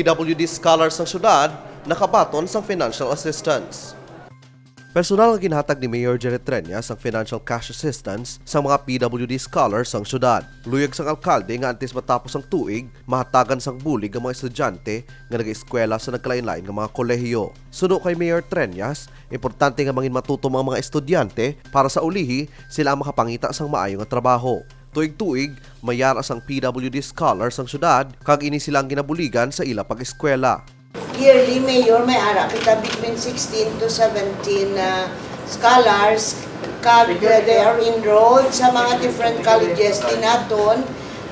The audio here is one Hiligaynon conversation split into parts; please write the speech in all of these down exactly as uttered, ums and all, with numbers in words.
W D scholars sang syudad nakabaton sang financial assistance. Personal nga ginhatag ni Mayor Jerry Treñas ang financial cash assistance sa mga P W D scholars sang syudad. Luyag sang alkalde nga antes matapos ang tuig, mahatagan sang bulig ang mga estudyante nga nag-eskwela sa nagkalain-lain nga mga kolehiyo. Suno kay Mayor Treñas, importante nga mangin matutom ang mga estudyante para sa ulihi sila ang makapangita sang maayo nga trabaho. Tuig-tuig, may yara sang P W D scholars sang syudad, kag ini sila ang ginabuligan sa ila pag-eskwela. Yearly, Mayor, may ara kita between sixteen to seventeen uh, scholars, kag uh, they are enrolled sa mga different colleges din naton.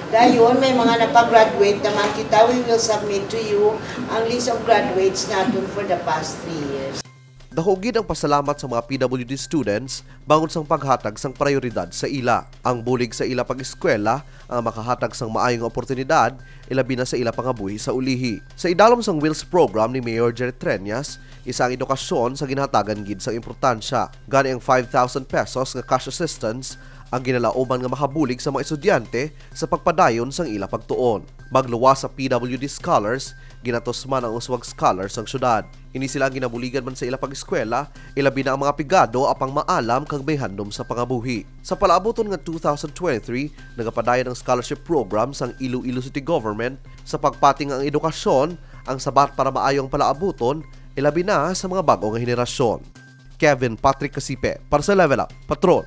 Dayon, may mga napag-graduate naman kita. We will submit to you ang list of graduates naton for the past three years. Dako gid ang pasalamat sa mga P W D students bangod sang paghatag sang prioridad sa ila. Ang bulig sa ila pag-eskwela ang makahatag sang maayo nga oportunidad, ilabi na sa ila pangabuhi sa ulihi. Sa idalom sang Wheels program ni Mayor Jerry Treñas, isa ang edukasyon sa ginhatagan gid sang importansya. Gani ang five thousand pesos nga cash assistance ang ginalauman nga makabulig sa mga estudyante sa pagpadayon sang ila pagtuon. Magluwas sa P W D scholars, ginatos man ang uswag scholars sang syudad. Ini sila ang ginabuligan man sa ila pag-eskwela, ilabi na ang mga pigado apang maalam kag may handom sa pangabuhi. Sa palaabuton nga two thousand twenty-three, nagapadayon ang scholarship program sang Iloilo City Government sa pagpati nga ang edukasyon ang sabat para maayo ang palaabuton, ilabi na sa mga bag-o nga henerasyon. Kevin Patrick Casipe para sa Level Up Patrol.